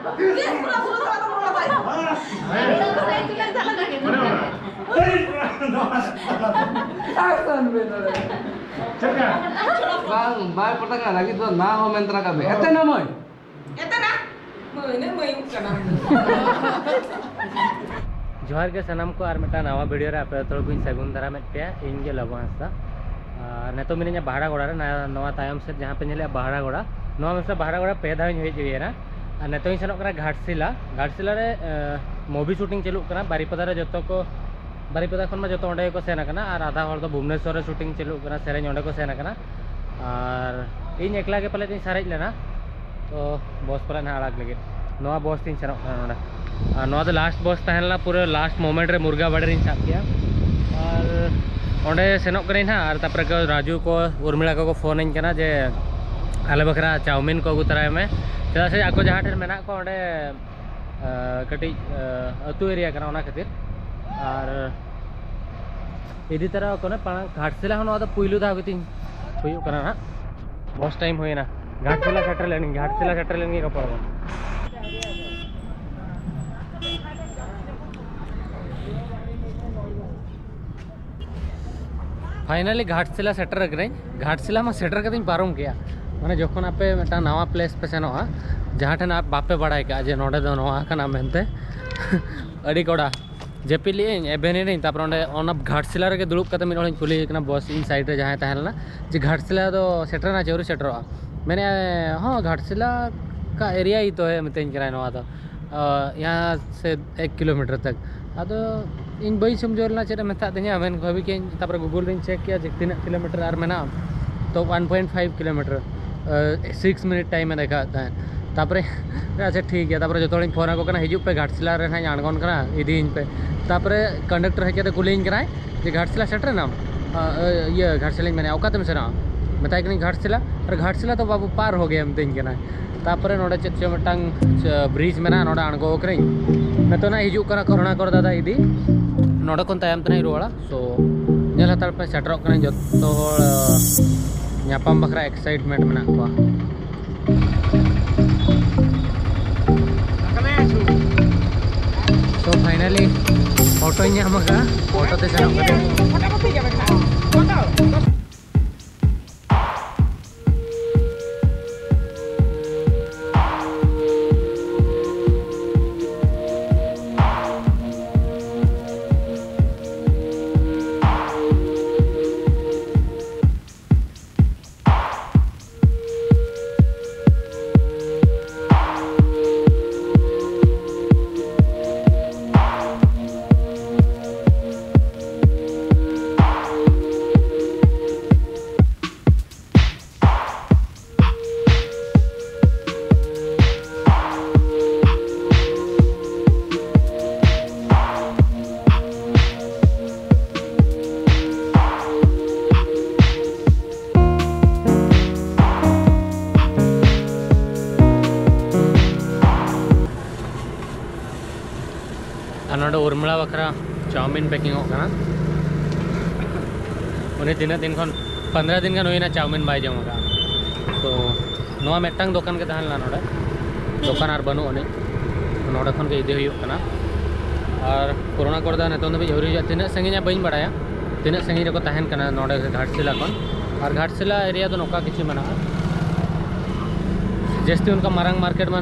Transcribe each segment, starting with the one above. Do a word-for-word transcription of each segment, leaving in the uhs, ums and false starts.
ᱵᱮᱥ, ᱯᱩᱨᱟᱹ ᱥᱩᱨ ᱥᱟᱞᱟᱜ ᱫᱚ ᱨᱚᱲ ᱵᱟᱭ ᱟᱠᱥᱚᱱ ᱵᱮᱱ ᱱᱚᱰᱮ᱾ ᱵᱟᱝ, ᱵᱟᱭ ᱯᱚᱴᱟᱜᱟ, ᱞᱟᱹᱜᱤᱫ ᱫᱚ ᱱᱟ ᱦᱚᱸ ᱢᱮᱱ ᱛᱚᱨᱟ ᱠᱟᱜ ᱵᱮ᱾ ᱮᱛᱮ ᱱᱟ ᱢᱟᱹᱭ᱾ ᱮᱛᱮ ᱱᱟ? ᱢᱟᱹᱭ ᱱᱟ, ᱢᱟᱹᱭ ᱩᱜ ᱠᱟᱱᱟ᱾ ᱡᱚᱦᱟᱨ ᱜᱮ ᱥᱟᱱᱟᱢ ᱠᱚ, ᱟᱨ ᱢᱤᱫᱴᱟᱝ ᱱᱟᱣᱟ ᱵᱷᱤᱰᱤᱭᱳ ᱨᱮ ᱟᱯᱮ ᱡᱚᱛᱚ ᱦᱚᱲ ᱠᱚᱧ ᱥᱟᱹᱜᱩᱱ ᱫᱟᱨᱟᱢᱮᱫ ᱯᱮᱭᱟ᱾ ᱤᱧ ᱜᱮ ᱞᱟᱵᱩ ᱦᱟᱸᱥᱫᱟ᱾ ᱟᱨ ᱱᱤᱛᱚᱜ ᱢᱤᱱᱟᱹᱧᱟ ᱵᱟᱦᱲᱟ ᱜᱚᱲᱟ ᱨᱮ᱾ ᱱᱟ-, ᱱᱚᱣᱟ ᱛᱟᱭᱚᱢ ᱥᱮᱫ ᱡᱟᱦᱟᱸ ᱯᱮ ᱧᱮᱞᱮᱜᱼᱟ ᱵᱟᱦᱲᱟ ᱜᱚᱲᱟ, ᱱᱚᱣᱟ ᱢᱮᱥᱟ ᱵᱟᱦᱲᱟ ᱜᱚᱲᱟ ᱯᱮ ᱫᱷᱟᱣ ᱤᱧ ᱦᱮᱡ ᱦᱩᱭ ᱮᱱᱟ᱾ ᱟᱨ ᱱᱤᱛᱚᱜ ᱤᱧ ᱥᱮᱱᱚᱜ ᱠᱟᱱᱟ ᱜᱷᱟᱴᱥᱤᱞᱟ᱾ ᱜᱷᱟᱴᱥᱤᱞᱟ ᱨᱮ, ᱮ, movie shooting ᱪᱟᱹᱞᱩᱜ ᱠᱟᱱᱟ᱾ ᱵᱟᱨᱤᱯᱟᱫᱟ ᱨᱮ ᱡᱚᱛᱚ ᱠᱚ, ᱵᱟᱨᱤᱯᱟᱫᱟ ᱠᱷᱚᱱ ᱢᱟ ᱡᱚᱛᱚ ᱚᱸᱰᱮ ᱜᱮᱠᱚ ᱥᱮᱱ ᱟᱠᱟᱱᱟ, ᱟᱨ ᱟᱫᱷᱟ ᱦᱚᱲ ᱫᱚ ᱵᱷᱩᱵᱽᱱᱮᱥᱚᱨ ᱨᱮ shooting ᱪᱟᱹᱞᱩᱜ ᱠᱟᱱᱟ, ᱥᱮᱨᱮᱧ ᱚᱸᱰᱮ ᱠᱚ ᱥᱮᱱ ᱟᱠᱟᱱᱟ᱾ ᱟᱨ ᱤᱧ ᱮᱠᱞᱟ ᱜᱮ ᱯᱟᱞᱮᱫ ᱤᱧ ᱥᱟᱨᱮᱡ ᱞᱮᱱᱟ, ᱛᱚ ᱵᱚᱥ ᱯᱟᱞᱮᱫ ᱱᱟᱦᱟᱜ ᱟᱲᱟᱜ ᱞᱟᱹᱜᱤᱫ᱾ ᱱᱚᱣᱟ ᱵᱚᱥ ᱛᱤᱧ ᱥᱮᱱᱚᱜ ᱠᱟᱱᱟ ᱱᱚᱰᱮ᱾ ᱟᱨ ᱱᱚᱣᱟ ᱫᱚ last ᱵᱚᱥ ᱛᱟᱦᱮᱸ ᱞᱮᱱᱟ, ᱯᱩᱨᱟᱹ last moment ᱨᱮ ᱢᱩᱨᱜᱟ ᱵᱟᱲᱮ ᱨᱤᱧ ᱥᱟᱵ ᱠᱮᱜᱼᱟ᱾ ᱟᱨ ᱚᱸᱰᱮ ᱥᱮᱱᱚᱜ ᱠᱟᱹᱱᱟᱹᱧ ᱱᱟᱦᱟᱜ, ᱟᱨ ᱛᱟᱨᱯᱚᱨᱮ ᱠᱚ ᱨᱟᱡᱩ ᱠᱚ, ᱩᱨᱢᱤᱞᱟ ᱠᱚᱠᱚ ᱯᱷᱳᱱᱟᱹᱧ ᱠᱟᱱᱟ ᱡᱮ ᱟᱞᱮ ᱵᱟᱠᱷᱨᱟ ᱪᱟᱣᱢᱤᱱ ᱠᱚ ᱟᱹᱜᱩ ᱛᱚᱨᱟᱭ ᱢᱮ, ᱪᱮᱫᱟᱜ ᱥᱮ ᱟᱠᱚ ᱡᱟᱦᱟᱸ ᱴᱷᱮᱱ ᱢᱮᱱᱟᱜ ᱠᱚᱣᱟ ᱚᱸᱰᱮ, ᱟᱸ, ᱠᱟᱹᱴᱤᱡ, ᱟᱸ, ᱟᱹᱛᱩ area ᱠᱟᱱᱟ, ᱚᱱᱟ ᱠᱷᱟᱹᱛᱤᱨ᱾ ᱟᱨ ᱤᱫᱤ ᱛᱚᱨᱟ ᱠᱚ ᱠᱟᱱᱟ ᱯᱟᱲᱟᱝ ᱜᱷᱟᱴᱥᱤᱞᱟ ᱦᱚᱸ᱾ ᱱᱚᱣᱟ ᱫᱚ ᱯᱩᱭᱞᱩ ᱫᱷᱟᱣ ᱜᱮᱛᱤᱧ ᱦᱩᱭᱩᱜ ᱠᱟᱱᱟ ᱱᱟᱦᱟᱜ᱾ ᱵᱚᱥ time ᱦᱩᱭᱮᱱᱟ᱾ ᱜᱷᱟᱴᱥᱤᱞᱟ ᱥᱮᱴᱮᱨ ᱞᱮᱱ, ᱜᱷᱟᱴᱥᱤᱞᱟ ᱥᱮᱴᱮᱨ ᱞᱮᱱ ᱜᱮ ᱨᱚᱯᱚᱲ ᱟᱵᱚᱱ᱾ Finally ᱜᱷᱟᱴᱥᱤᱞᱟ ᱥᱮᱴᱮᱨ ᱠᱟᱹᱱᱟᱹᱧ᱾ ᱜᱷᱟᱴᱥᱤᱞᱟ ᱢᱟ ᱥᱮᱴᱮᱨ ᱠᱟᱛᱮᱧ ᱯᱟᱨᱚᱢ ᱠᱮᱜᱼᱟ᱾ ᱢᱟᱱᱮ ᱡᱚᱠᱷᱚᱱ ᱟᱯᱮ ᱢᱤᱫᱴᱟᱝ ᱱᱟᱣᱟ place ᱯᱮ ᱥᱮᱱᱚᱜᱼᱟ, ᱡᱟᱦᱟᱸ ᱴᱷᱮᱱ ᱟᱯ ᱵᱟᱯᱮ ᱵᱟᱲᱟᱭ ᱠᱟᱜᱼᱟ ᱡᱮ ᱱᱚᱰᱮ ᱫᱚ ᱱᱚᱣᱟ ᱠᱟᱱᱟ ᱢᱮᱱᱛᱮ᱾ ᱟᱹᱰᱤ ᱠᱚᱲᱟ ᱡᱟᱹᱯᱤᱫ ᱞᱮᱜᱼᱟᱹᱧ, ᱮᱵᱷᱮᱱ ᱮᱱᱟᱹᱧ᱾ ᱛᱟᱨᱯᱚᱨ ᱚᱸᱰᱮ ᱚᱱᱟ ᱜᱷᱟᱴᱥᱤᱞᱟ ᱨᱮᱜᱮ ᱫᱩᱲᱩᱵ ᱠᱟᱛᱮ ᱢᱤᱫ ᱦᱚᱲᱤᱧ ᱠᱩᱞᱤᱭᱮ ᱠᱟᱱᱟ, ᱵᱚᱥ ᱤᱧ side ᱨᱮ ᱡᱟᱦᱟᱸᱭ ᱛᱟᱦᱮᱸ ᱞᱮᱱᱟ, ᱡᱮ ᱜᱷᱟᱴᱥᱤᱞᱟ ᱫᱚ ᱥᱮᱴᱮᱨ ᱮᱱᱟ ᱪᱮ ᱟᱹᱣᱨᱤ ᱥᱮᱴᱮᱨᱚᱜᱼᱟ? ᱢᱮᱱᱮᱫᱼᱟᱭ, "ᱦᱚᱸ, ᱜᱷᱟᱴᱥᱤᱞᱟ ᱠᱟ area ᱦᱤ ᱛᱚ ᱦᱮ", ᱢᱤᱛᱟᱹᱧ ᱠᱟᱱᱟᱭ ᱱᱚᱣᱟ ᱫᱚ᱾ ᱟᱸ, ᱭᱟᱦᱟᱸ ᱥᱮ ᱮᱠ ᱠᱤᱞᱳᱢᱤᱴᱟᱨ ᱛᱟᱠ᱾ ᱟᱫᱚ ᱤᱧ ᱵᱟᱹᱧ ᱥᱚᱢᱡᱷᱟᱹᱣ ᱞᱮᱱᱟ ᱪᱮᱫ ᱮ ᱢᱮᱛᱟᱫ ᱫᱤᱧᱟ, ᱢᱮᱱ ᱵᱷᱟᱹᱵᱤ ᱠᱮᱫᱟᱹᱧ, ᱛᱟᱨᱯᱚᱨᱮ Google ᱨᱤᱧ check ᱠᱮᱫᱟ ᱡᱮ ᱛᱤᱱᱟᱹᱜ ᱠᱤᱞᱳᱢᱤᱴᱟᱨ ᱟᱨ ᱢᱮᱱᱟᱜᱼᱟ, ᱛᱚ one point five ᱠᱤᱞᱳᱢᱤᱴᱟᱨ, ᱟᱸ, six minute time ᱮ ᱫᱮᱠᱷᱟᱣᱮᱫ ᱛᱟᱦᱮᱸᱫ᱾ ᱛᱟᱨᱯᱚᱨᱮ ᱟᱪᱪᱷᱟ ᱴᱷᱤᱠ ᱜᱮᱭᱟ, ᱛᱟᱨᱯᱚᱨᱮ ᱡᱚᱛᱚ ᱦᱚᱲᱤᱧ ᱯᱷᱳᱱ ᱟᱠᱚ ᱠᱟᱱᱟ, "ᱦᱤᱡᱩᱜ ᱯᱮ ᱜᱷᱟᱴᱥᱤᱞᱟ ᱨᱮ ᱱᱟᱦᱟᱜ ᱤᱧ ᱟᱬᱜᱚᱱ ᱠᱟᱱᱟ, ᱤᱫᱤᱭᱤᱧ ᱯᱮ᱾" ᱛᱟᱨᱯᱚᱨᱮ conductor ᱦᱮᱡ ᱠᱟᱛᱮ ᱠᱩᱞᱤᱭᱤᱧ ᱠᱟᱱᱟᱭ ᱡᱮ, "ᱜᱷᱟᱴᱥᱤᱞᱟ ᱥᱮᱴᱮᱨ ᱮᱱᱟᱢ?" ᱟᱸ, ᱤᱭᱟᱹ, ᱜᱷᱟᱴᱥᱤᱞᱟᱧ ᱢᱮᱱᱮᱫᱼᱟ, "ᱚᱠᱟ ᱛᱮᱢ ᱥᱮᱱᱚᱜᱼᱟ?" ᱢᱮᱛᱟᱭ ᱠᱟᱹᱱᱟᱹᱧ, "ᱜᱷᱟᱴᱥᱤᱞᱟ?" ᱟᱨ ᱜᱷᱟᱴᱥᱤᱞᱟ ᱫᱚ ᱵᱟᱹᱵᱩ ᱯᱟᱨ ᱦᱳ ᱜᱮᱭᱟ ᱢᱤᱛᱟᱹᱧ ᱠᱟᱱᱟᱭ᱾ ᱛᱟᱨᱯᱚᱨᱮ ᱱᱚᱰᱮ ᱪᱮᱫ ᱪᱚ ᱢᱤᱫᱴᱟᱝ, ᱪᱚ, bridge ᱢᱮᱱᱟᱜᱼᱟ, ᱱᱚᱰᱮ ᱟᱬᱜᱚ ᱟᱠᱟᱱᱟᱹᱧ᱾ ᱱᱤᱛᱚᱜ ᱱᱟᱜ ᱦᱤᱡᱩᱜ ᱠᱟᱱᱟ ᱠᱚᱨᱩᱬᱟᱠᱚᱨ ᱫᱟᱫᱟ ᱤᱫᱤ᱾ ᱱᱚᱰᱮ ᱠᱷᱚᱱ ᱛᱟᱭᱚᱢ ᱛᱮ ᱱᱟᱜ ᱤᱧ ᱨᱩᱣᱟᱹᱲᱟ᱾ So, ᱧᱮᱞ ᱦᱟᱛᱟᱲ ᱯᱮ, ᱥᱮᱴᱮᱨᱚᱜ ᱠᱟᱹᱱᱟᱹᱧ᱾ ᱡᱚᱛᱚ ᱦᱚᱲ, ᱟᱸ, ᱧᱟᱯᱟᱢ ᱵᱟᱠᱷᱨᱟ excitement ᱢᱮᱱᱟᱜ ᱠᱚᱣᱟ᱾ ᱯᱷᱟᱭᱱᱟᱞᱤ ᱚᱴᱳᱧ ᱧᱟᱢ ᱟᱠᱟᱫᱟ, ᱚᱴᱳ ᱛᱮ ᱥᱮᱱᱚᱜ ᱠᱟᱱᱟ᱾ ᱟᱨ ᱱᱚᱰᱮ ᱩᱨᱢᱤᱞᱟ ᱵᱟᱠᱷᱨᱟ ᱪᱟᱣᱢᱤᱱ ᱯᱮᱠᱤᱝᱚᱜ ᱠᱟᱱᱟ᱾ ᱩᱱᱤ ᱛᱤᱱᱟᱹᱜ ᱫᱤᱱ ᱠᱷᱚᱱ, ᱯᱚᱱᱫᱽᱨᱚ ᱫᱤᱱ ᱜᱟᱱ ᱦᱩᱭᱱᱟ ᱪᱟᱣᱢᱤᱱ ᱵᱟᱭ ᱡᱚᱢ ᱟᱠᱟᱫᱟ᱾ ᱛᱚ ᱱᱚᱣᱟ ᱢᱤᱫᱴᱟᱝ ᱫᱚᱠᱟᱱ ᱜᱮ ᱛᱟᱦᱮᱸ ᱞᱮᱱᱟ ᱱᱚᱰᱮ, ᱫᱚᱠᱟᱱ ᱟᱨ ᱵᱟᱹᱱᱩᱜ ᱟᱹᱱᱤᱡ᱾ ᱱᱚᱰᱮ ᱠᱷᱚᱱ ᱜᱮ ᱤᱫᱤ ᱦᱩᱭᱩᱜ ᱠᱟᱱᱟ᱾ ᱟᱨ ᱠᱚᱨᱳᱱᱟ ᱠᱚᱨᱮ ᱫᱚ ᱱᱤᱛᱚᱝ ᱫᱷᱟᱹᱵᱤᱡ ᱟᱹᱣᱨᱤ ᱦᱩᱭᱩᱜᱼᱟ᱾ ᱛᱤᱱᱟᱹᱜ ᱥᱟᱺᱜᱤᱧᱟ ᱵᱟᱹᱧ ᱵᱟᱲᱟᱭᱟ, ᱛᱤᱱᱟᱹᱜ ᱥᱟᱺᱜᱤᱧ ᱨᱮᱠᱚ ᱛᱟᱦᱮᱱ ᱠᱟᱱᱟ ᱱᱚᱰᱮ ᱜᱷᱟᱴᱥᱤᱞᱟ ᱠᱷᱚᱱ᱾ ᱟᱨ ᱜᱷᱟᱴᱥᱤᱞᱟ ᱮᱨᱤᱭᱟ ᱫᱚ ᱱᱚᱝᱠᱟ ᱠᱤᱪᱷᱩ ᱢᱮᱱᱟᱜᱼᱟ, ᱡᱟᱹᱥᱛᱤ ᱚᱱᱠᱟ ᱢᱟᱨᱟᱝ ᱢᱟᱨᱠᱮᱴ ᱢᱟ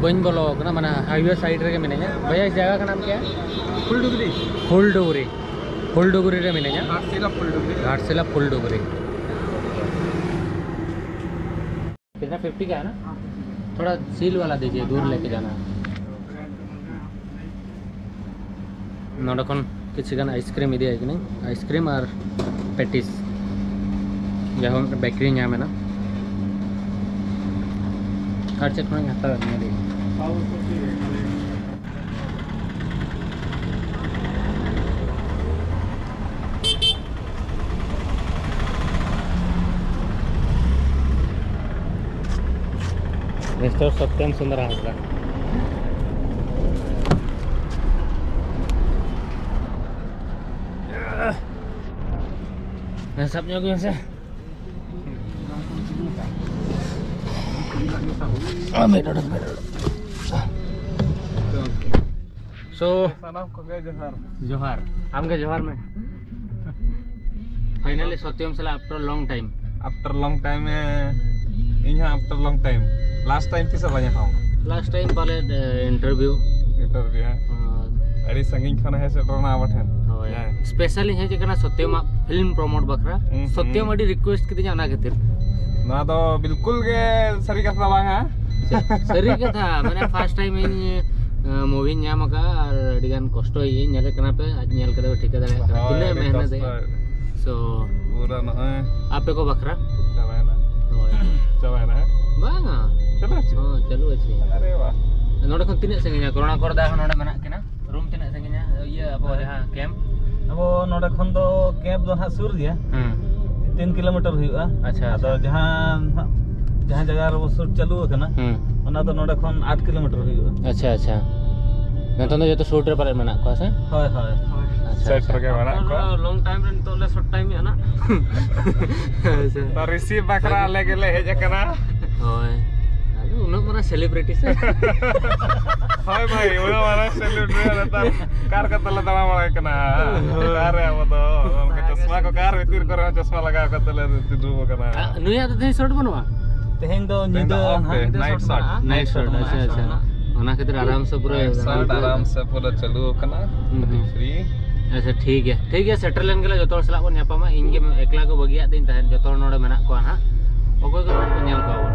ᱵᱟᱹᱧ ᱵᱚᱞᱚ ᱟᱠᱟᱱᱟ, ᱢᱟᱱᱮ ᱦᱟᱭᱣᱮ ᱥᱟᱭᱤᱰ ᱨᱮᱜᱮ ᱢᱤᱱᱟᱹᱧᱟ᱾ ᱵᱷᱟᱭᱭᱟ, ᱤᱥ ᱡᱟᱭᱜᱟ ᱠᱟ ᱱᱟᱢ ᱠᱭᱟ ᱦᱟᱭ? Phuldungri. Phuldungri. Phuldungri रे मिलेंगे। घाटशिला फुल डुगरी। घाटशिला फुल डुगरी। कितना? फिफ्टी का है ना? थोड़ा सील वाला दीजिए, दूर लेके जाना है। ᱱᱚᱰᱮ ᱠᱷᱚᱱ ᱠᱤᱪᱷᱩ ᱜᱟᱱ ᱟᱭᱤᱥᱠᱨᱤᱢ ᱤᱫᱤᱭᱟᱭ ᱠᱟᱹᱱᱟᱹᱧ, ᱟᱭᱤᱥᱠᱨᱤᱢ ᱟᱨ ᱯᱮᱴᱤᱥ, ᱡᱟᱦᱟᱸ ᱢᱤᱫᱴᱮᱱ ᱵᱮᱠᱟᱨᱤ ᱧᱟᱢ ᱮᱱᱟ᱾ ᱟᱨ ᱪᱮᱫ ᱠᱷᱚᱱᱟᱜ ᱤᱧ ᱦᱟᱛᱟᱣᱟ ᱱᱤᱭᱟᱹ ᱨᱮ? ᱢᱤᱥᱴᱟᱨ ᱥᱚᱛᱭᱟᱢ ᱥᱩᱱᱫᱚᱨ ᱦᱟᱸᱥᱫᱟ᱾ ᱦᱮᱸ, ᱥᱟᱵ ᱧᱚᱜ ᱢᱮᱥᱮ᱾ ᱟᱨ ᱢᱤᱫ ᱰᱚᱸᱰᱮᱠ, ᱢᱤᱫ ᱰᱚᱸᱰᱮᱠ᱾ So, ᱥᱟᱱᱟᱢ ᱠᱚᱜᱮ ᱡᱚᱦᱟᱨ᱾ ᱡᱚᱦᱟᱨ᱾ ᱟᱢᱜᱮ ᱡᱚᱦᱟᱨ ᱢᱮ᱾ Finally ᱥᱚᱛᱭᱚᱢ ᱥᱟᱞᱟᱜ after long time. After long time ᱮ, ᱤᱧ ᱦᱚᱸ after long time. Last time ᱛᱤᱥ ᱦᱚᱸ ᱵᱟᱝ ᱧᱟᱯᱟᱢ? Last time ᱯᱟᱞᱮ interview. Interview, ᱦᱮᱸ᱾ ᱟᱹᱰᱤ ᱥᱟᱺᱜᱤᱧ ᱠᱷᱚᱱ ᱦᱮᱡ ᱥᱮᱴᱮᱨ ᱮᱱᱟ ᱟᱵᱚ ᱴᱷᱮᱱ᱾ ᱦᱳᱭ᱾ ᱦᱮᱸ᱾ Special ᱤᱧ ᱦᱮᱡ ᱟᱠᱟᱱᱟ ᱥᱚᱛᱭᱚᱢᱟᱜ film promote ᱵᱟᱠᱷᱨᱟ᱾ ᱦᱩᱸ, ᱦᱩᱸ᱾ ᱥᱚᱛᱭᱚᱢ ᱟᱹᱰᱤ request ᱠᱤᱫᱤᱧᱟ ᱚᱱᱟ ᱠᱷᱟᱹᱛᱤᱨ᱾ ᱱᱚᱣᱟ ᱫᱚ ᱵᱤᱞᱠᱩᱞ ᱜᱮ ᱥᱟᱹᱨᱤ ᱠᱟᱛᱷᱟ ᱵᱟᱝ, ᱦᱮᱸ? ᱥᱟᱹᱨᱤ ᱠᱟᱛᱷᱟ, ᱢᱟᱱᱮ first time ᱤᱧ, ᱟᱸ, movie ᱧᱟᱢ ᱟᱠᱟᱫᱼᱟ ᱟᱨ ᱟᱹᱰᱤ ᱜᱟᱱ ᱠᱚᱥᱴᱚ ᱤᱧ ᱧᱮᱞᱮ ᱠᱟᱱᱟ ᱯᱮ, ᱟᱡ ᱧᱮᱞ ᱠᱟᱛᱮ ᱯᱮ ᱴᱷᱤᱠᱟᱹ ᱫᱟᱲᱮᱭᱟᱜ ᱠᱟᱱᱟ ᱦᱳᱭ, ᱛᱤᱱᱟᱹᱜ ᱟᱹᱰᱤ ᱢᱮᱦᱱᱚᱛ ᱮ᱾ ᱠᱚᱥᱴᱚ᱾ So, ᱯᱩᱨᱟᱹ ᱱᱚᱜᱼᱚᱭ ᱟᱯᱮ ᱠᱚ ᱵᱟᱠᱷᱨᱟ᱾ ᱪᱟᱵᱟᱭᱮᱱᱟ᱾ ᱦᱳᱭ᱾ ᱪᱟᱵᱟᱭᱮᱱᱟ, ᱦᱮᱸ? ᱵᱟᱝᱟ᱾ ᱪᱟᱞᱟᱜ ᱟᱪᱪᱷᱟ᱾ ᱦᱚᱸ, ᱪᱟᱹᱞᱩ ᱟᱪᱪᱷᱟ᱾ ᱟᱨᱮ ᱵᱟᱦ᱾ ᱱᱚᱰᱮ ᱠᱷᱚᱱ ᱛᱤᱱᱟᱹᱜ ᱥᱟᱺᱜᱤᱧᱟ? ᱠᱚᱨᱚᱱᱟ ᱠᱚᱨ ᱫᱟ ᱦᱚᱸ ᱱᱚᱰᱮ ᱢᱮᱱᱟᱜ ᱠᱤᱱᱟ᱾ ᱨᱩᱢ ᱛᱤᱱᱟᱹᱜ ᱥᱟᱺᱜᱤᱧᱟ? ᱤᱭᱟᱹ, ᱟᱵᱚ ᱦᱮᱸ᱾ ᱡᱟᱦᱟᱸ camp? ᱟᱵᱚ ᱱᱚᱰᱮ ᱠᱷᱚᱱ ᱫᱚ camp ᱫᱚ ᱱᱟᱦᱟᱜ ᱥᱩᱨ ᱜᱮᱭᱟ᱾ ᱦᱩᱸ᱾ ᱛᱤᱱ ᱠᱤᱞᱳᱢᱤᱴᱟᱨ ᱦᱩᱭᱩᱜᱼᱟ᱾ ᱟᱪᱪᱷᱟ, ᱟᱫᱚ ᱟᱪᱪᱷᱟ᱾ ᱡᱟᱦᱟᱸ ᱱᱟᱦᱟᱜ, ᱡᱟᱦᱟᱸ ᱡᱟᱭᱜᱟ ᱨᱮᱵᱚ shoot ᱪᱟᱹᱞᱩ ᱟᱠᱟᱱᱟ, ᱦᱩᱸ᱾ ᱚᱱᱟ ᱫᱚ ᱱᱚᱰᱮ ᱠᱷᱚᱱ ᱟᱴ ᱠᱤᱞᱳᱢᱤᱴᱟᱨ ᱦᱩᱭᱩᱜᱼᱟ᱾ ᱟᱪᱪᱷᱟ, ᱟᱪᱪᱷᱟ᱾ ᱱᱤᱛᱚᱝ ᱫᱚ ᱡᱚᱛᱚ shoot ᱨᱮ ᱯᱟᱞᱮ ᱢᱮᱱᱟᱜ ᱠᱚᱣᱟ ᱥᱮ? ᱦᱳᱭ, ᱦᱳᱭ᱾ ᱟᱪᱪᱷᱟ, set ᱟᱪᱪᱷᱟ᱾ ᱨᱮᱜᱮ ᱢᱮᱱᱟᱜ ᱠᱚᱣᱟ᱾ Long time ᱨᱮ ᱱᱤᱛᱚᱜ ᱞᱮ short time ᱮᱫᱼᱟ ᱱᱟᱜ᱾ ᱟᱪᱪᱷᱟ᱾ ᱛᱚ receive ᱵᱟᱠᱷᱨᱟ ᱟᱞᱮ ᱜᱮᱞᱮ ᱦᱮᱡ ᱟᱠᱟᱱᱟ᱾ ᱦᱳᱭ᱾ ᱟᱫᱚ ᱩᱱᱟᱹᱜ ᱢᱟᱨᱟᱝ celebrity ᱥᱮ? ᱦᱳᱭ ᱵᱷᱟᱭ, ᱩᱱᱟᱹᱜ ᱢᱟᱨᱟᱝ celebrity ᱱᱮᱛᱟᱨ ᱚᱠᱟ ᱨᱮ ᱠᱟᱛᱮ ᱞᱮ ᱫᱟᱬᱟ ᱵᱟᱲᱟᱭ ᱠᱟᱱᱟ? ᱦᱳᱭ᱾ ᱚᱠᱟ ᱨᱮ ᱟᱵᱚ ᱫᱚ ᱚᱱᱠᱟ ᱪᱚᱥᱢᱟ ᱠᱚ ᱚᱠᱟ ᱨᱮ ᱵᱷᱤᱛᱤᱨ ᱠᱚᱨᱮ ᱦᱚᱸ ᱪᱚᱥᱢᱟ ᱞᱟᱜᱟᱣ ᱠᱟᱛᱮ ᱞᱮ ᱫᱩᱲᱩᱵ ᱟᱠᱟᱱᱟ᱾ ᱟ, ᱱᱩᱭᱟᱜ ᱫᱚ ᱛᱮᱦᱮᱧ short ᱵᱟᱹᱱᱩᱜᱼᱟ? ᱛᱮᱦᱮᱧ ᱫᱚ ᱛᱮᱦᱮᱧ ᱫᱚ ᱧᱤᱫᱟᱹ off ᱱᱟᱦᱟᱜ, day, ᱧᱤᱫᱟᱹ night short shoot᱾ ᱢᱮᱱᱟᱜᱼᱟ᱾ Night shoot, ᱟᱪᱪᱷᱟ, ᱟᱪᱪᱷᱟ᱾ ᱚᱱᱟ ᱠᱷᱟᱹᱛᱤᱨ ᱟᱨᱟᱢ ᱥᱮ ᱯᱩᱨᱟᱹ night shoot, ᱟᱨᱟᱢ ᱥᱮ ᱯᱩᱨᱟᱹ ᱪᱟᱹᱞᱩ ᱟᱠᱟᱱᱟ, ᱦᱩᱸ, ᱟᱹᱰᱤ ᱦᱩᱸ᱾ Free᱾ ᱟᱪᱪᱷᱟ, ᱴᱷᱤᱠ ᱜᱮᱭᱟ, ᱴᱷᱤᱠ ᱜᱮᱭᱟ, ᱥᱮᱴᱮᱨ ᱞᱮᱱ ᱜᱮᱞᱮ, ᱡᱚᱛᱚ ᱦᱚᱲ ᱥᱟᱞᱟᱜ ᱵᱚᱱ ᱧᱟᱯᱟᱢᱟ᱾ ᱤᱧ ᱜᱮ ᱮᱠᱞᱟ ᱠᱚ ᱵᱟᱹᱜᱤᱭᱟᱜ ᱛᱤᱧ ᱛᱟᱦᱮᱸᱫ, ᱡᱚᱛᱚ ᱦᱚᱲ ᱱᱚᱰᱮ ᱢᱮᱱᱟᱜ ᱠᱚᱣᱟ ᱱᱟᱦᱟᱜ, ᱚᱠᱚᱭ ᱠᱚ ᱢᱮᱱᱟᱜ ᱠᱚᱣᱟ ᱧᱮᱞ ᱠᱚᱣᱟ ᱵᱚᱱ᱾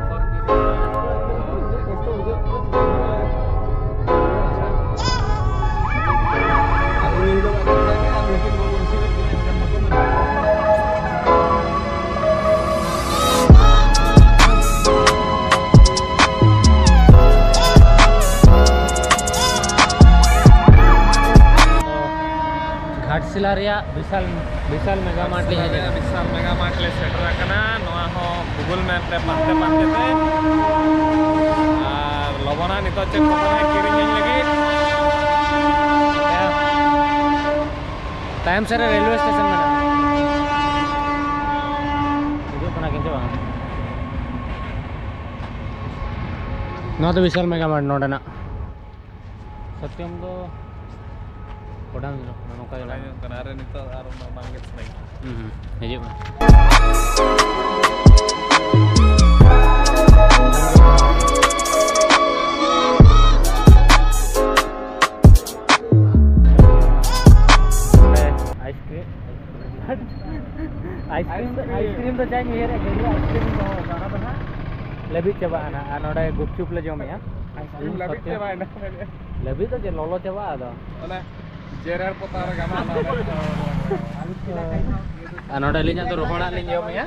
ᱜᱷᱟᱴᱥᱤᱞᱟ ᱨᱮᱭᱟᱜ ᱵᱤᱥᱟᱞ, ᱵᱤᱥᱟᱞ mega mart ᱞᱤᱧ ᱦᱮᱡ ᱟᱠᱟᱱᱟ᱾ ᱵᱤᱥᱟᱞ mega mart ᱞᱮ ᱥᱮᱴᱮᱨ ᱟᱠᱟᱱᱟ᱾ ᱱᱚᱣᱟ ᱦᱚᱸ Google Map ᱨᱮ ᱯᱟᱱᱛᱮ ᱯᱟᱱᱛᱮ ᱛᱮ᱾ ᱟᱨ ᱞᱚᱵᱚᱱᱟᱜ ᱱᱤᱛᱚᱜ ᱪᱮᱫ ᱠᱚ ᱢᱮᱱᱟ ᱠᱤᱨᱤᱧ ᱟᱹᱧ ᱞᱟᱹᱜᱤᱫ᱾ ᱛᱟᱭᱚᱢ ᱥᱮᱫ ᱨᱮ railway station ᱢᱮᱱᱟᱜᱼᱟ᱾ ᱦᱤᱡᱩᱜ ᱠᱟᱱᱟ ᱠᱤᱱᱛᱩ ᱵᱟᱝ᱾ ᱱᱚᱣᱟ ᱫᱚ ᱵᱤᱥᱟᱞ mega mart ᱱᱚᱰᱮᱱᱟᱜ᱾ ᱥᱚᱛᱭᱚᱢ ᱫᱚ ᱠᱚᱰᱟᱝ ᱧᱚᱜ ᱠᱟᱱᱟ, ᱱᱚᱝᱠᱟ ᱜᱮ ᱵᱟᱝ ᱞᱟᱜᱟᱜ ᱧᱚᱜ ᱠᱟᱱᱟ᱾ ᱟᱨ ᱱᱤᱛᱚᱜ ᱟᱨ ᱩᱱᱟᱹᱜ ᱵᱟᱝ ᱜᱮ ᱥᱟᱱᱟᱧ ᱠᱟᱱᱟ᱾ ᱦᱩᱸ, ᱦᱩᱸ, ᱦᱤᱡᱩᱜ ᱢᱮ᱾ ᱟᱭᱤᱥᱠᱨᱤᱢ, ᱟᱭᱤᱥᱠᱨᱤᱢ ᱫᱚ, ᱟᱭᱤᱥᱠᱨᱤᱢ ᱫᱚ ᱡᱟᱧ ᱩᱭᱦᱟᱹᱨᱮᱫ, ᱜᱟᱹᱰᱤ ᱨᱮ ᱟᱭᱤᱥᱠᱨᱤᱢ ᱫᱚᱦᱚ ᱟᱠᱟᱫᱟ, ᱚᱱᱟ ᱫᱚ ᱦᱟᱸᱜ ᱞᱟᱹᱵᱤᱫ ᱪᱟᱵᱟᱜᱼᱟ ᱱᱟᱦᱟᱜ᱾ ᱟᱨ ᱱᱚᱰᱮ ᱜᱩᱯᱪᱩᱯ ᱞᱮ ᱡᱚᱢᱮᱜᱼᱟ᱾ ᱟᱭᱤᱥᱠᱨᱤᱢ ᱞᱟᱹᱵᱤᱫ ᱥᱚᱛᱭᱚ᱾ ᱪᱟᱵᱟᱭᱮᱱᱟ᱾ ᱞᱟᱹᱵᱤᱫ ᱫᱚ ᱪᱮᱫ, ᱞᱚᱞᱚ ᱪᱟᱵᱟᱜᱼᱟ ᱟᱫᱚ᱾ ᱚᱱᱟ ᱡᱮᱨᱮᱲ ᱯᱚᱛᱟᱣ ᱨᱮ ᱜᱟᱱᱚᱜᱼᱟ ᱚᱱᱟ᱾ ᱟᱨ ᱱᱚᱰᱮ ᱟᱹᱞᱤᱧᱟᱜ ᱫᱚ ᱨᱚᱦᱚᱲᱟᱜ ᱞᱤᱧ ᱡᱚᱢᱮᱜᱼᱟ᱾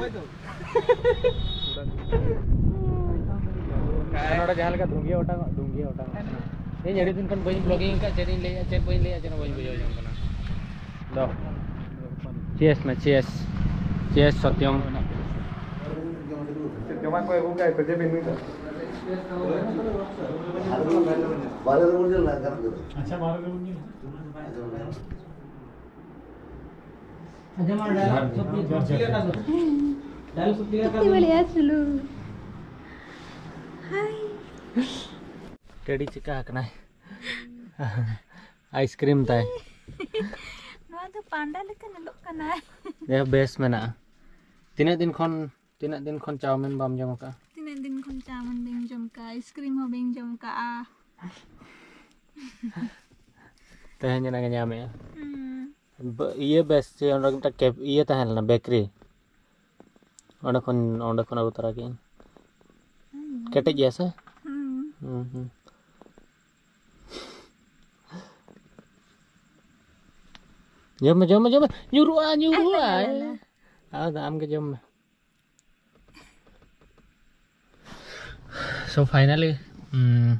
ᱟᱨ ᱱᱚᱰᱮ ᱡᱟᱦᱟᱸ ᱞᱮᱠᱟ ᱫᱷᱩᱝᱜᱤᱭᱟᱹ ᱚᱴᱟᱝᱚᱜ, ᱫᱷᱩᱝᱜᱤᱭᱟᱹ ᱚᱴᱟᱝᱚᱜ ᱠᱟᱱᱟ᱾ ᱤᱧ ᱟᱹᱰᱤ ᱫᱤᱱ ᱠᱷᱚᱱ ᱵᱟᱹᱧ vlogging ᱟᱠᱟᱫ, ᱪᱮᱫ ᱤᱧ ᱞᱟᱹᱭᱮᱫᱼᱟ, ᱪᱮᱫ ᱵᱟᱹᱧ ᱞᱟᱹᱭᱮᱫᱼᱟ, ᱪᱮᱫ ᱦᱚᱸ ᱵᱟᱹᱧ ᱵᱩᱡᱷᱟᱹᱣ ᱧᱟᱢ ᱠᱟᱱᱟ᱾ ᱫᱚ, cheers ᱢᱮ, cheers, cheers ᱥᱚᱛᱭᱚᱢ᱾ ᱪᱮᱫ ᱡᱚᱢᱟᱜ ᱠᱚ ᱟᱹᱜᱩ ᱠᱟᱜ ᱠᱚ, ᱪᱮᱫ ᱵᱤᱱ ᱧᱩᱭᱫᱟ? ᱵᱟᱨᱦᱮ ᱨᱮᱵᱚᱱ ᱧᱮᱞ ᱞᱮᱱᱟ, ᱜᱟᱱᱚᱜ ᱜᱮᱭᱟ᱾ ᱟᱪᱪᱷᱟ, ᱵᱟᱨᱦᱮ ᱨᱮᱵᱚᱱ ᱧᱮᱞ᱾ ᱟᱸᱡᱚᱢ ᱢᱮ, dialogue ᱥᱚᱵ ᱡᱚᱦᱟᱨ, ᱡᱚᱦᱟᱨ, ᱡᱚᱦᱟᱨ᱾ Dialogue ᱥᱚᱵ clear ᱠᱟᱜ ᱢᱮ᱾ ᱵᱟᱹᱲᱤᱡ ᱥᱩᱞᱩᱠ᱾ ᱦᱟᱭ᱾ ᱴᱮᱰᱤ ᱪᱤᱠᱟ ᱟᱠᱟᱱᱟᱭ? ᱟᱭᱤᱥᱠᱨᱤᱢ ᱛᱟᱭ᱾ ᱱᱚᱣᱟ ᱫᱚ ᱯᱟᱱᱰᱟ ᱞᱮᱠᱟ ᱧᱮᱞᱚᱜ ᱠᱟᱱᱟᱭ᱾ ᱭᱟ, ᱵᱮᱥ ᱢᱮᱱᱟᱜᱼᱟ᱾ ᱛᱤᱱᱟᱹᱜ ᱫᱤᱱ ᱠᱷᱚᱱ, ᱛᱤᱱᱟᱹᱜ ᱫᱤᱱ ᱠᱷᱚᱱ ᱪᱟᱣᱢᱤᱱ ᱵᱟᱢ ᱡᱚᱢ ᱟᱠᱟᱫᱼᱟ? ᱛᱤᱱᱟᱹᱜ ᱫᱤᱱ ᱠᱷᱚᱱ ᱪᱟᱣᱢᱤᱱ ᱵᱟᱹᱧ ᱡᱚᱢ ᱠᱟᱜᱼᱟ, ᱟᱭᱤᱥᱠᱨᱤᱢ ᱦᱚᱸ ᱵᱟᱹᱧ ᱡᱚᱢ ᱠᱟᱜᱼᱟ᱾ ᱛᱮᱦᱮᱧ ᱮᱱᱟᱝ ᱮ ᱧᱟᱢᱮᱜᱼᱟ᱾ ᱦᱩᱸ᱾ ᱵ-, ᱤᱭᱟᱹ ᱵᱮᱥ, ᱪᱮ ᱚᱸᱰᱮ ᱢᱤᱫᱴᱟᱝ ᱠᱮᱯ-, ᱤᱭᱟᱹ ᱛᱟᱦᱮᱸ ᱞᱮᱱᱟ, ᱵᱮᱠᱟᱨᱤ᱾ ᱚᱸᱰᱮ ᱠᱷᱚᱱ, ᱚᱸᱰᱮ ᱠᱷᱚᱱ ᱟᱹᱜᱩ ᱛᱚᱨᱟ ᱠᱮᱜᱼᱟᱹᱧ᱾ ᱦᱩᱸ᱾ ᱠᱮᱴᱮᱡ ᱜᱮᱭᱟ ᱥᱮ? ᱦᱩᱸ᱾ ᱦᱩᱸ, ᱦᱩᱸ᱾ ᱡᱚᱢ ᱢᱮ, ᱡᱚᱢ ᱢᱮ, ᱡᱚᱢ ᱢᱮ᱾ ᱧᱩᱨᱩᱜᱼᱟ, ᱧᱩᱨᱩᱜᱼᱟ᱾ ᱟᱞᱮ, ᱟᱞᱮ, ᱟᱞᱮ᱾ ᱟᱫᱚ ᱟᱢ ᱜᱮ ᱡᱚᱢ ᱢᱮ᱾ So finally, ᱩᱢ,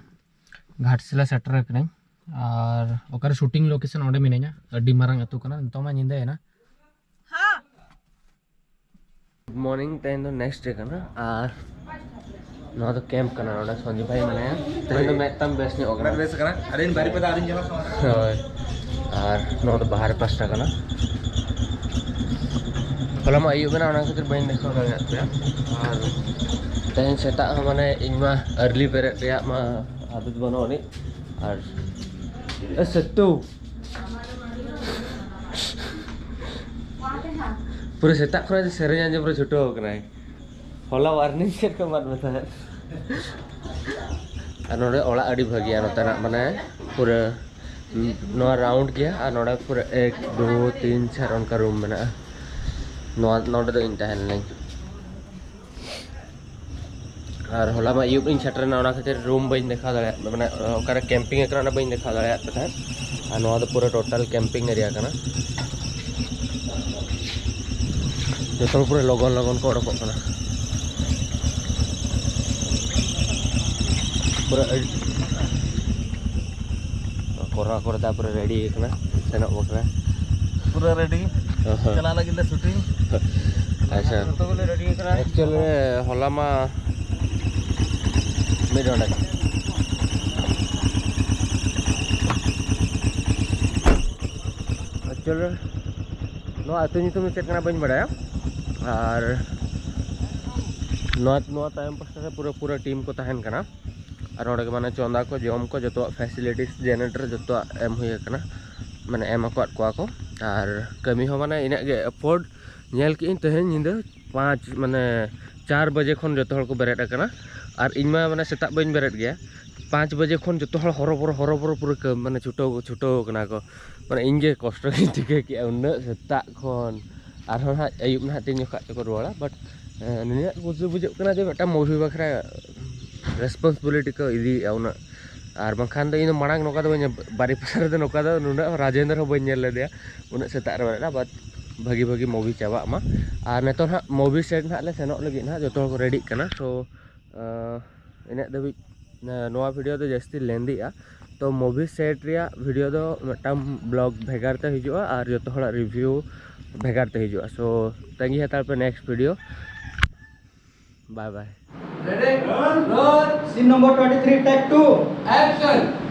ᱜᱷᱟᱴᱥᱤᱞᱟ ᱥᱮᱴᱮᱨ ᱟᱠᱟᱱᱟᱹᱧ᱾ ᱟᱨ ᱚᱠᱟᱨᱮ shooting location, ᱚᱸᱰᱮ ᱢᱤᱱᱟᱹᱧᱟ᱾ ᱟᱹᱰᱤ ᱢᱟᱨᱟᱝ ᱟᱹᱛᱩ ᱠᱟᱱᱟ, ᱱᱤᱛᱚᱜ ᱢᱟ ᱧᱤᱫᱟᱹᱭᱮᱱᱟ᱾ Good morning, ᱛᱮᱦᱮᱧ ᱫᱚ next day ᱠᱟᱱᱟ᱾ ᱟᱨ ᱱᱚᱣᱟ ᱫᱚ camp ᱠᱟᱱᱟ, ᱱᱚᱰᱮ ᱥᱚᱧᱡᱩ ᱵᱷᱟᱭ ᱢᱮᱱᱟᱭᱟ᱾ ᱛᱮᱦᱮᱧ ᱫᱚ ᱢᱮᱫ ᱛᱟᱢ ᱵᱮᱥ ᱧᱚᱜ ᱠᱟᱱᱟ᱾ ᱢᱮᱫ ᱵᱮᱥ ᱠᱟᱱᱟ᱾ ᱟᱹᱞᱤᱧ ᱵᱟᱨᱤᱯᱟᱫᱟ ᱟᱹᱞᱤᱧ ᱧᱮᱞᱚᱜ ᱠᱟᱱᱟ᱾ ᱦᱳᱭ᱾ ᱟᱨ ᱱᱚᱣᱟ ᱫᱚ ᱵᱟᱦᱨᱮ ᱯᱟᱥᱴᱟ ᱠᱟᱱᱟ᱾ ᱦᱚᱞᱟ ᱢᱟ ᱟᱹᱭᱩᱵ ᱮᱱᱟ, ᱚᱱᱟ ᱠᱷᱟᱹᱛᱤᱨ ᱵᱟᱹᱧ ᱫᱮᱠᱷᱟᱣ ᱫᱟᱲᱮᱭᱟᱜ ᱯᱮᱭᱟ᱾ ᱟᱨ ᱛᱮᱦᱮᱧ ᱥᱮᱛᱟᱜ ᱦᱚᱸ, ᱢᱟᱱᱮ, ᱤᱧ ᱢᱟ early ᱵᱮᱨᱮᱫ ᱨᱮᱭᱟᱜ ᱢᱟ ᱟᱫᱚᱛ ᱵᱟᱹᱱᱩᱜ ᱟᱹᱱᱤᱡ᱾ ᱟᱨ ᱮ ᱥᱤᱛᱩ, ᱯᱩᱨᱟᱹ ᱥᱮᱛᱟᱜ ᱠᱷᱚᱱᱟᱜ ᱥᱮᱨᱮᱧ ᱟᱸᱡᱚᱢ ᱨᱮ ᱪᱷᱩᱴᱟᱹᱣ ᱟᱠᱟᱱᱟᱭ᱾ ᱦᱚᱞᱟ ᱣᱟᱨᱱᱤᱝ ᱥᱮᱫ ᱠᱚ ᱮᱢᱟᱫ ᱢᱮ ᱛᱟᱦᱮᱸᱫ᱾ ᱟᱨ ᱱᱚᱰᱮ ᱚᱲᱟᱜ ᱟᱹᱰᱤ ᱵᱷᱟᱹᱜᱤᱭᱟ ᱱᱚᱛᱮᱱᱟᱜ, ᱢᱟᱱᱮ ᱯᱩᱨᱟᱹ ᱱᱚᱣᱟ ᱨᱟᱣᱩᱱᱰ ᱜᱮᱭᱟ᱾ ᱟᱨ ᱱᱚᱰᱮ ᱯᱩᱨᱟᱹ ᱮᱠ ᱫᱩ ᱛᱤᱱ ᱪᱟᱨ ᱚᱱᱠᱟ ᱨᱩᱢ ᱢᱮᱱᱟᱜᱼᱟ᱾ ᱱᱚᱣᱟ ᱱᱚᱰᱮ ᱫᱚ ᱤᱧ ᱛᱟᱦᱮᱸ ᱞᱮᱱᱟᱹᱧ᱾ ᱟᱨ ᱦᱚᱞᱟ ᱢᱟ ᱟᱹᱭᱩᱵ ᱤᱧ ᱥᱮᱴᱮᱨᱮᱱᱟ, ᱚᱱᱟ ᱠᱷᱟᱹᱛᱤᱨ ᱨᱩᱢ ᱵᱟᱹᱧ ᱫᱮᱠᱷᱟᱣ ᱫᱟᱲᱮᱭᱟᱜ, ᱢᱟᱱᱮ ᱚᱠᱟᱨᱮ ᱠᱮᱢᱯᱤᱝ ᱟᱠᱟᱱᱟ ᱚᱱᱟ ᱵᱟᱹᱧ ᱫᱮᱠᱷᱟᱣ ᱫᱟᱲᱮᱭᱟᱜ ᱯᱮ ᱛᱟᱦᱮᱸᱫ᱾ ᱟᱨ ᱱᱚᱣᱟ ᱫᱚ ᱯᱩᱨᱟᱹ ᱴᱳᱴᱟᱞ ᱠᱮᱢᱯᱤᱝ ᱮᱨᱤᱭᱟ ᱠᱟᱱᱟ᱾ ᱡᱚᱛᱚ ᱦᱚᱲ ᱯᱩᱨᱟᱹ ᱞᱚᱜᱚᱱ ᱞᱚᱜᱚᱱ ᱠᱚ ᱚᱰᱚᱠᱚᱜ ᱠᱟᱱᱟ᱾ ᱯᱩᱨᱟᱹ ᱟᱹᱰᱤ ᱠᱚᱨᱟᱣ ᱠᱚᱨᱮ ᱛᱟᱨᱯᱚᱨᱮ ᱨᱮᱰᱤ ᱠᱟᱱᱟ, ᱥᱮᱱᱚᱜ ᱵᱟᱠᱷᱨᱟ᱾ ᱯᱩᱨᱟᱹ ᱨᱮᱰᱤ᱾ ᱚᱦᱚ᱾ ᱪᱟᱞᱟᱜ ᱞᱟᱹᱜᱤᱫ ᱞᱮ ᱥᱩᱴᱤᱝ᱾ ᱟᱪᱪᱷᱟ᱾ ᱡᱚᱛᱚ ᱜᱮᱞᱮ ᱨᱮᱰᱤ ᱠᱟᱱᱟ᱾ ᱮᱠᱪᱩᱭᱮᱞ ᱨᱮ ᱦᱚᱞᱟ ᱢᱟ ᱢᱤᱫ ᱰᱚᱸᱰᱮᱠ᱾ ᱮᱠᱪᱩᱭᱮᱞ ᱨᱮ ᱱᱚᱣᱟ ᱟᱹᱛᱩ ᱧᱩᱛᱩᱢ ᱫᱚ ᱪᱮᱫ ᱠᱟᱱᱟ ᱵᱟᱹᱧ ᱵᱟᱲᱟᱭᱟ᱾ ᱟᱨ ᱱᱚᱣᱟ, ᱱᱚᱣᱟ ᱛᱟᱭᱚᱢ ᱯᱟᱥᱴᱟ ᱨᱮ ᱯᱩᱨᱟᱹ, ᱯᱩᱨᱟᱹ ᱴᱤᱢ ᱠᱚ ᱛᱟᱦᱮᱱ ᱠᱟᱱᱟ᱾ ᱟᱨ ᱱᱚᱰᱮ ᱜᱮ ᱢᱟᱱᱮ ᱪᱚᱸᱫᱟ ᱠᱚ, ᱡᱚᱢ ᱠᱚ, ᱡᱚᱛᱚᱣᱟᱜ ᱯᱷᱮᱥᱤᱞᱤᱴᱤᱥ, ᱡᱮᱱᱟᱨᱮᱴᱚᱨ ᱡᱚᱛᱚᱣᱟᱜ ᱮᱢ ᱦᱩᱭ ᱟᱠᱟᱱᱟ, ᱢᱟᱱᱮ ᱮᱢ ᱟᱠᱟᱫ ᱠᱚᱣᱟ ᱠᱚ᱾ ᱟᱨ ᱠᱟᱹᱢᱤ ᱦᱚᱸ ᱢᱟᱱᱮ ᱤᱱᱟᱹᱜ ᱜᱮ ᱮᱯᱷᱳᱨᱰ᱾ ᱧᱮᱞ ᱠᱮᱜ ᱟᱹᱧ ᱛᱮᱦᱮᱧ ᱧᱤᱫᱟᱹ ᱯᱟᱸᱪ, ᱢᱟᱱᱮ ᱪᱟᱨ ᱵᱟᱡᱮ ᱠᱷᱚᱱ ᱡᱚᱛᱚ ᱦᱚᱲ ᱠᱚ ᱵᱮᱨᱮᱫ ᱟᱠᱟᱱᱟ᱾ ᱟᱨ ᱤᱧ ᱢᱟ ᱢᱟᱱᱮ ᱥᱮᱛᱟᱜ ᱵᱟᱹᱧ ᱵᱮᱨᱮᱫ ᱜᱮᱭᱟ᱾ ᱯᱟᱸᱪ ᱵᱟᱡᱮ ᱠᱷᱚᱱ ᱡᱚᱛᱚ ᱦᱚᱲ ᱦᱚᱨᱚᱵᱚᱨᱚ, ᱦᱚᱨᱚᱵᱚᱨᱚ ᱯᱩᱨᱟᱹ ᱠᱟᱹᱢ-, ᱢᱟᱱᱮ ᱪᱷᱩᱴᱟᱹᱣ, ᱪᱷᱩᱴᱟᱹᱣ ᱠᱟᱱᱟ ᱠᱚ᱾ ᱢᱟᱱᱮ ᱤᱧ ᱜᱮ ᱠᱚᱥᱴᱚ ᱜᱤᱧ ᱴᱷᱤᱠᱟᱹ ᱠᱮᱜᱼᱟ, ᱩᱱᱟᱹᱜ ᱥᱮᱛᱟᱜ ᱠᱷᱚᱱ᱾ ᱟᱨᱦᱚᱸ ᱱᱟᱦᱟᱜ ᱟᱹᱭᱩᱵ ᱱᱟᱦᱟᱜ ᱛᱤᱧ ᱡᱚᱠᱷᱟᱜ ᱛᱮᱠᱚ ᱨᱩᱣᱟᱹᱲᱟ, but ᱱᱤᱭᱟᱹ ᱠᱩᱥᱤ ᱵᱩᱡᱷᱟᱹᱜ ᱠᱟᱱᱟ ᱡᱮ ᱢᱤᱫᱴᱟᱝ ᱢᱩᱵᱷᱤ ᱵᱟᱠᱷᱨᱟ ᱨᱮᱥᱯᱚᱱᱥᱤᱵᱤᱞᱤᱴᱤ ᱠᱚ ᱤᱫᱤᱭᱮᱫᱼᱟ ᱩᱱᱟᱹᱜ᱾ ᱟᱨ ᱵᱟᱝᱠᱷᱟᱱ ᱫᱚ ᱤᱧ ᱫᱚ ᱢᱟᱲᱟᱝ ᱱᱚᱝᱠᱟ ᱫᱚ ᱵᱟᱹᱧ, ᱵᱟᱨᱤᱯᱟᱫᱟ ᱨᱮᱫᱚ ᱱᱚᱝᱠᱟ ᱫᱚ ᱱᱩᱱᱟᱹᱜ ᱨᱟᱡᱮᱱᱫᱨ ᱦᱚᱸ ᱵᱟᱹᱧ ᱧᱮᱞ ᱞᱮᱫᱮᱭᱟ ᱩᱱᱟᱹᱜ ᱥᱮᱛᱟᱜ ᱨᱮ ᱵᱮᱨᱮᱫ ᱮᱱᱟ᱾ ᱵᱟᱫ ᱵᱷᱟᱹᱜᱤ ᱵᱷᱟᱹᱜᱤ ᱢᱩᱵᱷᱤ ᱪᱟᱵᱟᱜ ᱢᱟ᱾ ᱟᱨ ᱱᱤᱛᱚᱜ ᱱᱟᱦᱟᱜ ᱢᱩᱵᱷᱤ ᱥᱮᱴ ᱱᱟᱦᱟᱜ ᱞᱮ ᱥᱮᱱᱚᱜ ᱞᱟᱹᱜᱤᱫ ᱱᱟᱦᱟᱜ, ᱡᱚᱛᱚ ᱦᱚᱲ ᱠᱚ ᱨᱮᱰᱤᱜ ᱠᱟᱱᱟ᱾ ᱛᱚ ᱤᱱᱟᱹᱜ ᱫᱷᱟᱹᱵᱤᱡ ᱱᱚᱣᱟ ᱵᱷᱤᱰᱤᱭᱳ ᱫᱚ ᱡᱟᱹᱥᱛᱤ ᱞᱮᱱᱫᱤᱜᱼᱟ᱾ ᱛᱚ ᱢᱩᱵᱷᱤ ᱥᱮᱴ ᱨᱮᱭᱟᱜ ᱵᱷᱤᱰᱤᱭᱳ ᱫᱚ ᱢᱤᱫᱴᱟᱝ ᱵᱞᱚᱜ ᱵᱷᱮᱜᱟᱨ ᱛᱮ ᱦᱤᱡᱩᱜᱼᱟ ᱟᱨ ᱡᱚᱛᱚ ᱦᱚᱲᱟᱜ ᱨᱤᱵᱷᱤᱭᱩ ᱵᱷᱮᱜᱟᱨ ᱛᱮ ᱦᱤᱡᱩᱜᱼᱟ᱾ ᱥᱳ ᱛᱟᱺᱜᱤ ᱦᱟᱛᱟᱲ ᱯᱮ ᱱᱮᱠᱥᱴ ᱵᱷᱤᱰᱤᱭᱳ᱾ ᱵᱟᱭ ᱵᱟᱭ᱾ Ready? Roll. Scene number twenty-three, take two. Action.